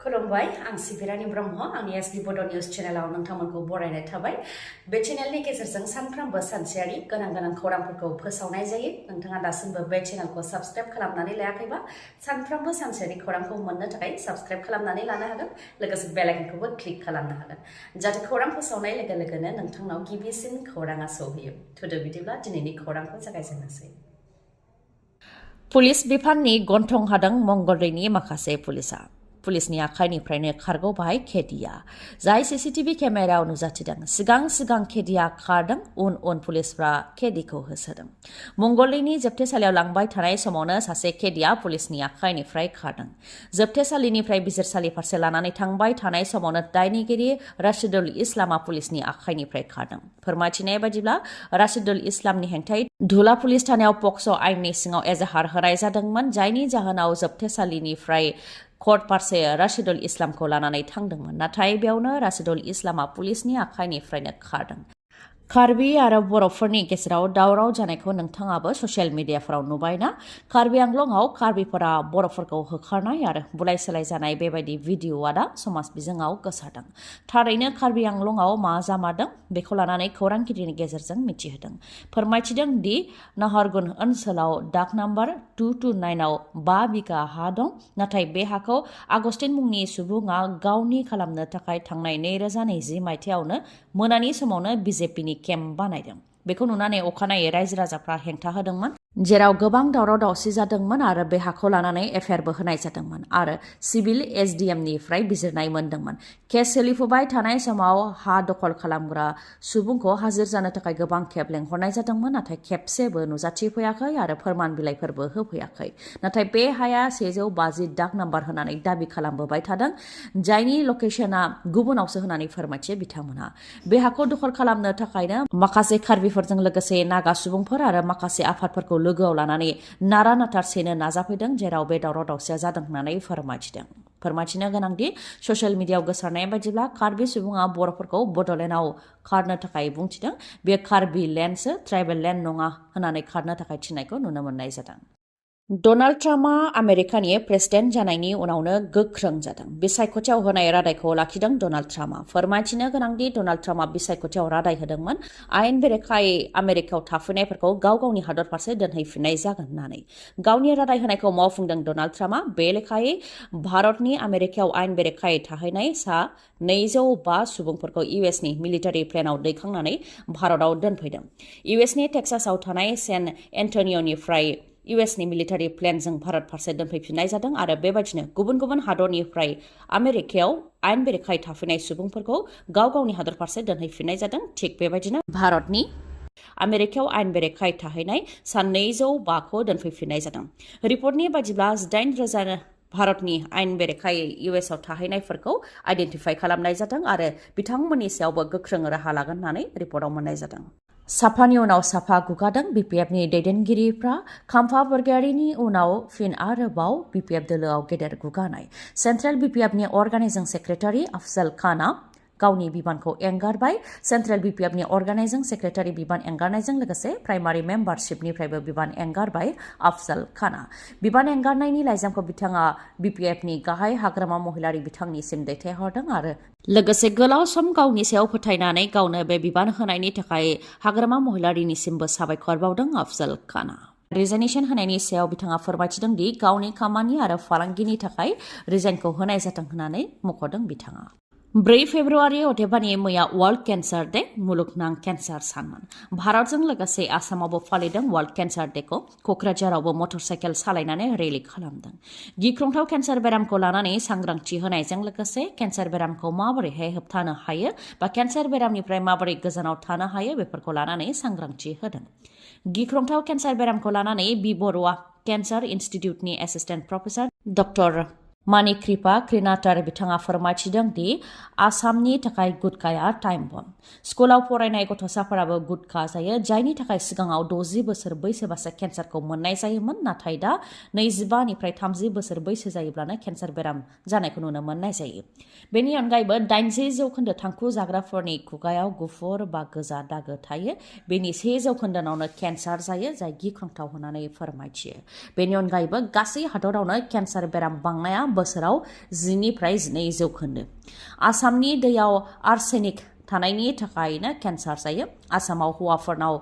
खुलुमबाय आं सिबि रानि ब्रह्म आंनि एसबि बड' निउज चेनेलाव नोंथांमोनखौ बरायनाय थाबाय बे चेनेलनि गेजेरजों सानफ्रोमबो सानसेयारि गोनां खौरांफोरखौ फोसावनाय जायो नोंथाङा दासिमबो बे चेनेलखौ साबस्क्राइब खालामनानै लायाखैबा सानफ्रोमबो सानसेयारि खौरांखौ मोननो थाखाय साबस्क्राइब खालामनानै लानो हागोन लोगोसे बेल आइकनखौबो क्लिक खालामनो हागोन जाहाथे खौरां फोसावनाय लोगो लोगोनो नोंथांनाव गिबिसिन खौराङा सौहैयो थुदो बिदिब्ला दिनैनि खौरांखौ जागायजेननोसै पुलिस बिफाननि गन्थं हादों मंगलदैनि माखासे पुलिसनि आखाइनिफ्रायनो खारग'बाय केडिया जाय सीसीटीवी केमेरायाव नुजाथिदों सिगां केडिया खारदों उन पुलिसफ्रा केडिखौ होसोदों मंगलदैनि जोबथेसालियाव लांबाय थानाय समावनो सासे केडिया पुलिसनि आखाइनिफ्राय खारदों जोबथेसालिनिफ्राय बिजिरसालि फारसे लानानै थांबाय थानाय समावनो दायनिगिरि राशिदुल इस्लामा पुलिसनि आखाइनिफ्राय खारदों फोरमायथिनाय बायदिब्ला राशिदुल इस्लामनि हेंथायै धुला पुलिस थानायाव पक्स' आइननि सिङाव एजाहार होनाय जादोंमोन जायनि जाहोनाव जोबथेसालिनिफ्राय कोर्ट फारसे राशिदुल इस्लामखौ लानानै थांदोंमोन नाथाय बेयावनो राशिदुल इस्लामा पुलिसनि आखाइनिफ्रायनो खारदों कार्बि आरो बर'फोरनि गेजेराव दावराव जानायखौ नोंथाङाबो ससियेल मिडियाफोराव नुबायना कार्बि आंलंआव कार्बिफोरा बर'फोरखौ होखारनाय आरो बुलाय सोलाय जानाय बेबायदि भिडिअ'आ दा समाज बिजोङाव गोसारदों थारैनो कार्बि आंलंआव मा जामारदों बेखौ लानानै खौरांगिरिनि गेजेरजों मिथिहोदों फोरमायथिदों दि नाहरगुन ओनसोलाव दाग नाम्बार 229 आव 5 बिघा हा दं नाथाय बे हाखौ आगस्टिन मुंनि सुबुङा गावनि खालामनो थाखाय थांनाय 2020 मायथाइयावनो मोनानि समावनो बिजेपिनि केम्प बानायदों बेखौ नुनानै अखानायै रायजो राजाफ्रा हेंथा होदोंमोन जेराव गोबां दावराव दावसि जादोंमोन आरो बे हाखौ लानानै एफआइआरबो होनाय जादोंमोन आरो सिभिल एसडिएमनिफ्राय बिजिरनाय मोनदोंमोन केस सोलिफुबाय थानाय समाव हा दखल खालामग्रा सुबुंखौ हाजिर जानो थाखाय गोबां खेब लेंहरनाय जादोंमोन नाथाय खेबसेबो नुजाथिफैयाखै आरो फोरमान बिलाइफोरबो होफैयाखै नाथाय बे हाया 150 दाग नाम्बार होनानै दाबि खालामबोबाय थादों जायनि लकेशना गुबुनावसो होनानै फोरमायथियो बिथांमोनहा बे हाखौ दखल खालामनो थाखायनो माखासे कार्बिफोरजों लोगोसे नागा सुबुंफोर आरो माखासे आफादफोरखौ लोगोआव लानानै नारा नाथार सेनो नाजाफैदों जेराव बे दावराव दावसिया जादों होननानै फोरमायथिनो गोनांदि ससियेल मिडियायाव गोसारनाय बायदिब्ला कार्बि सुबुङा बर'फोरखौ बड'लेण्डआव खारनो थाखाय बुंथिदों बे कार्बि लेण्डसो ट्राइबेल लेण्ड नङा होननानै खारनो थाखाय थिननायखौ नुनो मोननाय जादों डनाल्ड ट्राम्पआ आमेरिकानि प्रेसिडेन्ट जानायनि उनावनो गोख्रों जादों बिसायख'थियाव होनाय रादायखौ लाखिदों डनाल्ड ट्राम्पआ फोरमायथिनो गोनांदि डनाल्ड ट्राम्पआ बिसायख'थियाव रादाय होदोंमोन आयेन बेरेखायै आमेरिकायाव थाफैनायफोरखौ गाव गावनि हादर फारसे दोनहैफिननाय जागोन होननानै गावनि रादाय होनायखौ मावफुंदों डनाल्ड ट्राम्पआ बे लेखायै भारतनि आमेरिकायाव आयेन बेरेखायै थाहैनाय सा 205 सुबुंफोरखौ इउएसनि मिलिटारि प्लेनाव दैखांनानै भारतआव दोनफैदों इउएसनि टेक्सासआव थानाय सेन एन्टनिय'निफ्राय इउएसनि मिलिटारि प्लेनजों भारत फारसे दोनफैफिननाय जादों आरो बेबायदिनो गुबुन हादरनिफ्राय आमेरिकायाव आयेन बेरेखायै थाफैनाय सुबुंफोरखौ गाव गावनि हादर फारसे दोनहैफिननाय जादों थिग बेबायदिनो भारतनि आमेरिकायाव आयेन बेरेखायै थाहैनाय सा 205खौ दोनफैफिननाय जादों रिपर्टनि बायदिब्ला 8,000 भारतनि आयेन बेरेखायै इउएसआव थाहैनायफोरखौ आइडेन्टिफाइ खालामनाय जादों आरो बिथांमोननि सायावबो गोख्रों राहा लागोन होननानै रिपर्टआव मोननाय जादों साफानि उनाव साफा गुगादों बिपिएफनि दैदेनगिरिफ्रा खाम्फा बरगयारिनि उनाव फिन आरोबाव बिपिएफ दोलोआव गेदेर गुगानाय सेन्ट्रेल बिपिएफनि अर्गानाइजिं सेक्रेटारि अफजल खानआ गावनि बिबानखौ एंगारबाय सेन्ट्रेल बिपिएफनि अर्गानाइजिं सेक्रेटारि बिबान एंगारनायजों लोगोसे प्राइमारि मेम्बारशिपनिफ्रायबो बिबान एंगारबाय अफजल खानआ बिबान एंगारनायनि लाइजामखौ बिथाङा बिपिएफनि गाहाय हाग्रामा महिलारि बिथांनिसिम दैथायहरदों आरो लोगोसे गोलाव सम गावनि सायाव फोथायनानै गावनो बे बिबान होनायनि थाखाय हाग्रामा महिलारिनिसिमबो साबायखर बावदों अफजल खानआ रिजाइनेसन होनायनि सायाव बिथाङा फोरमायथिदों दि गावनि खामानि आरो फालांगिनि थाखाय रिजाइनखौ होनाय जादों होननानै मख'दों बिथाङा 4 फेब्रुवारि अदेबानि मैया वर्ल्ड केन्सार डे मुलुगनां केन्सार सानमोन भारतजों लोगोसे आसामावबो फालिदों वर्ल्ड केन्सार डेखौ क'क्राझारावबो मटर साइकेल सालायनानै रेलि खालामदों गिख्रंथाव केन्सार बेरामखौ लानानै सांग्रांथि होनायजों लोगोसे केन्सार बेरामखौ माबोरैहाय होबथानो हायो बा केन्सार बेरामनिफ्राय माबोरै गोजानाव थानो हायो बेफोरखौ लानानै सांग्रांथि होदों गिख्रंथाव केन्सार बेरामखौ लानानै बि बर'आ cancer इन्स्टिटिउटनि assistant professor doctor Manikripa क्रिनाटार बिथाङा फोरमायथिदों दि आसामनि थाखाय गुटखाया टाइम बम स्कुलाव फरायनाय गथ'साफोराबो गुटखा जायो जायनि थाखाय सिगाङाव 60 बोसोर बैसोबासो केन्सारखौ मोननाय जायोमोन नाथाय दा 25 निफ्राय 30 बोसोर बैसो जायोब्लानो केन्सार बेराम जानायखौ नुनो मोननाय जायो बेनि अनगायैबो 80% थांखु जाग्राफोरनि खुगायाव गुफुर बा गोजा दागो थायो बेनि 1% केन्सार जायो जाय गिख्रंथाव होननानै फोरमायथियो बेनि अनगायैबो गासै हादरावनो केन्सार बेराम बांनाया बोसोराव 10-12%। आसामनि दैयाव आर्सेनिक थानायनि थाखायनो केन्सार जायो। आसामाव हौवाफोरनाव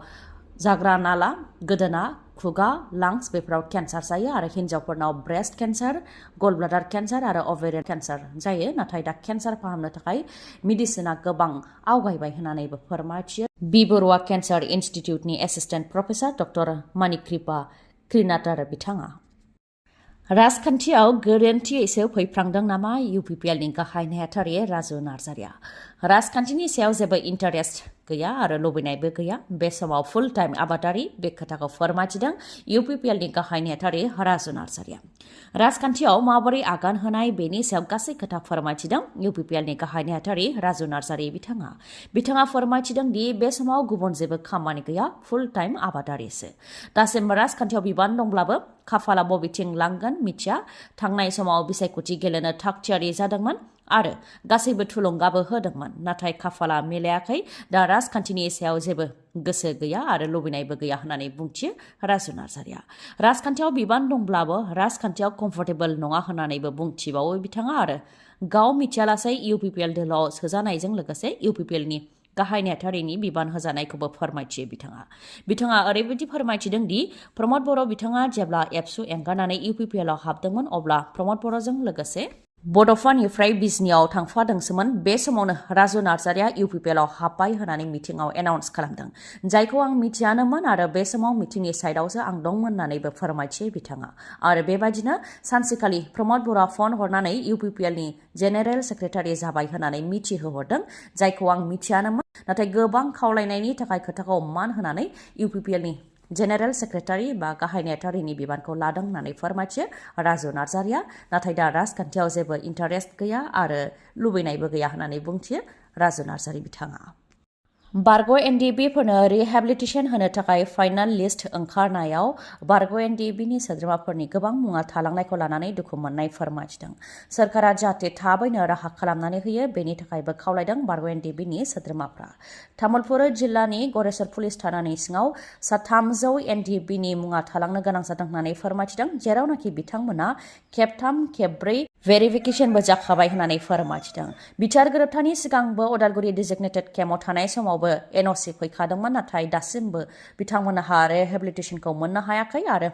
जाग्रा नाला, गोदोना, खुगा, लांस बेफोराव केन्सार जायो आरो हिन्जावफोरनाव ब्रेस्ट केन्सार, गलब्लाडार केन्सार आरो ओवेरियान केन्सार जायो। नाथाय दा केन्सार फाहामनो थाखाय मेडिसिना गोबां आवगायबाय होननानैबो फोरमायथियो बि बरुवा केन्सार इनस्टिट्यूटनि एसिस्टेन्ट प्रफेसर डक्टर मानिकृपा क्रिनाटार बिथाङा। राजखान्थियाव गोरोन्थियैसो फैफ्रांदों नामा UPPLनि गाहाय नेहाथारि राजु नार्जारिया? राजखान्थिनि सायाव जेबो इन्टारेस्ट गैया आरो लुबैनायबो गैया। बे समाव फुल टाइम आबादारि बे खोथाखौ फोरमायथिदों UPPLनि गाहाय नेहाथारि राजु नार्जारिया। राजखान्थियाव माबोरै आगान होनाय बेनि सायाव गासै खोथा फोरमायथिदों UPPLनि गाहाय नेहाथारि राजु नार्जारि बिथाङा फोरमायथिदों दि बे समाव गुबुन जेबो खामानि गैया, फुल टाइम आबादारिसो। दासिम राजखान्थियाव बिबान दंब्लाबो खाफाला बबेथिं लांगोन मिथिया। थांनाय समाव बिसायख'थि गेलेनो थागथियारि जादोंमोन आरो गासैबो थुलुंगाबो होदोंमोन, नाथाय खाफाला मिलायाखै। दा राजखान्थिनि सायाव जेबो गोसो गैया आरो लुबैनायबो गैया होननानै बुंथियो राजु नार्जारिया। राजखान्थियाव बिबान दंब्लाबो राजखान्थियाव कम्फर्टेबल नङा होननानैबो बुंथिबावो बिथाङा आरो गाव मिथियालासै UPPL दोलोआव सोजानायजों लोगोसे UPPLनि गाहाय नेहाथारिनि बिबान होजानायखौबो फोरमायथियो बिथाङा ओरैबायदि फोरमायथिदों दि प्रमद बर' बिथाङा जेब्ला एबसु एंगारनानै UPPLआव हाबदोंमोन अब्ला प्रमद बर'जों लोगोसे बड'फानिफ्राय बिजनीआव थांफादोंसोमोन। बे समावनो राजु नार्जारिया UPPLआव हाबबाय होननानै मिटिंआव एनाउन्स खालामदों, जायखौ आं मिथियानोमोन आरो बे समाव मिटिंनि साइडआवसो आं दंमोन होननानैबो फोरमायथियो बिथाङा। आरो बेबायदिनो सानसेखालि प्रमद बर'आ फन हरनानै UPPLनि जेनेरेल सेक्रेटारि जाबाय होननानै मिथिहोहरदों, जायखौ आं मिथियानोमोन। नाथाय गोबां खावलायनायनि थाखाय खोथाखौ मान होनानै UPPLनि जेनेरेल सेक्रेटारि बा गाहाय नेहाथारिनि बिबानखौ लादों होननानै फोरमायथियो राजु नार्जारिया। नाथाय दा राजखान्थियाव जेबो इन्टारेस्ट गैया आरो लुबैनायबो गैया होननानै बुंथियो राजु नार्जारि बिथाङा। बारग' NDBफोरनो रिहेबिलिटेसन होनो थाखाय फाइनाल लिस्ट ओंखारनायाव बारग' NDBनि सोद्रोमाफोरनि गोबां मुङा थालांनायखौ लानानै दुखु मोननाय फोरमायथिदों। सोरखारा जाहाथे थाबैनो राहा खालामनानै होयो बेनि थाखायबो खावलायदों बारग' NDBनि सोद्रोमाफ्रा। तामुलपुर जिल्लानि गरेस्वर पुलिस थानानि सिङाव 300 NDBनि मुङा थालांनो गोनां जादों होननानै फोरमायथिदों, जेरावनाखि बिथांमोना खेबथाम खेबब्रै भेरिफिकेसनबो जाखाबाय होननानै फोरमायथिदों। बिथार गोरोबथानि सिगांबो उदालगुरि डिजिगनेटेड केम्पआव थानाय समावबो NOC फैखादोंमोन, नाथाय दासिमबो बिथांमोनहा रिहेबिलिटेसनखौ मोननो हायाखै आरो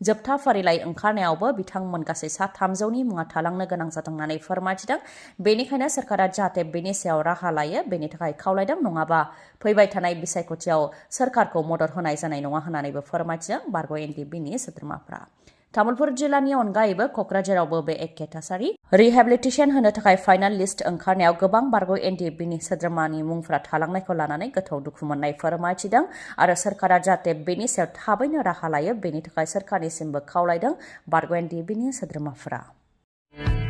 जोबथा फारिलाइ ओंखारनायावबो बिथांमोन गासै 300नि मुङा थालांनो गोनां जादों होननानै फोरमायथिदों। बेनिखायनो सोरखारा जाहाथे बेनि सायाव राहा लायो बेनि थाखाय खावलायदों, नङाबा फैबाय थानाय बिसायख'थियाव सोरखारखौ मदद होनाय जानाय नङा होननानैबो फोरमायथिदों बारग' NDBनि सोद्रोमाफ्रा। तामुलपुर जिल्लानि अनगायैबो क'क्राझारावबो बे एखे थासारि। रिहेबिलिटेसन होनो थाखाय फाइनाल लिस्ट ओंखारनायाव गोबां बारग' NDBनि सोद्रोमानि मुंफोरा थालांनायखौ लानानै गोथौ दुखु मोननाय फोरमायथिदों आरो सोरखारा जाहाथे बेनि सायाव थाबैनो राहा लायो बेनि थाखाय सोरखारनिसिमबो खावलायदों बारग' NDBनि सोद्रोमाफोरा।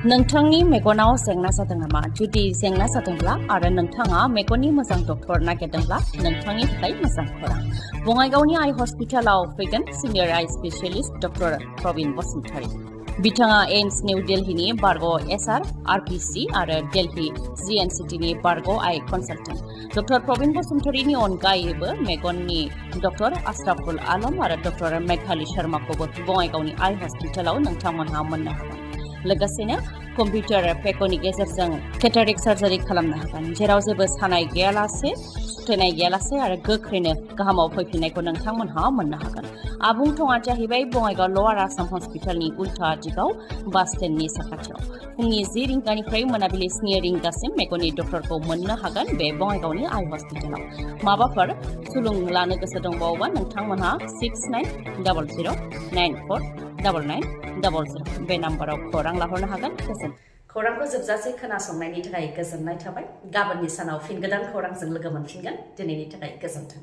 नोंथांनि मेगनाव जेंना जादों नामा? जुदि जेंना जादोंब्ला आरो नोंथाङा मेगननि मोजां डक्टर नागिरदोंब्ला नोंथांनि थाखाय मोजां खौरां। बङाइगावनि आइ हस्पिटालाव फैगोन सिनियर आइ स्पेशलिस्ट डक्टर प्रबिन बसुमतारी। बिथाङा एम्स निउ दिल्लीनि बारग' SR RPC आरो दिल्ली GNCTनि बारग' आइ कनसालटेन्ट। डक्टर प्रबिन बसुमतारीनि अनगायैबो मेगननि डक्टर आशराफुल आलम आरो डक्टर मेघाली शर्माखौबो बङाइगावनि आइ हस्पिटालाव नोंथांमोनहा मोननो हागोन। लोगोसेनो कम्पिउटार पेकनि गेजेरजों केटारेक्ट सार्जारि खालामनो हागोन, जेराव जेबो सानाय गैयालासे, सुथेनाय गैयालासे आरो गोख्रैनो गाहामाव फैफिननायखौ नोंथांमोनहा मोननो हागोन। आबुं थङा जाहैबाय बङाइगाव लवार आसाम हस्पिटालनि उल्था दिगाव बास स्टेन्डनि साखाथियाव। फुंनि 10 रिंगानिफ्राय मोनाबिलि 7 रिंगासिम मेगननि डक्टरखौ मोननो हागोन बे बङाइगावनि आइ हस्पिटालाव। माबाफोर सुलुं लानो गोसो दंबावोबा नोंथांमोनहा 6900949900 बे नाम्बाराव खौरां लाहरनो हागोन। खौरांखौ जोबजासे खोनासंनायनि थाखाय गोजोननाय थाबाय। गाबोननि सानाव फिन गोदान खौरांजों लोगो मोनफिनगोन। दिनैनि थाखाय गोजोन्थों।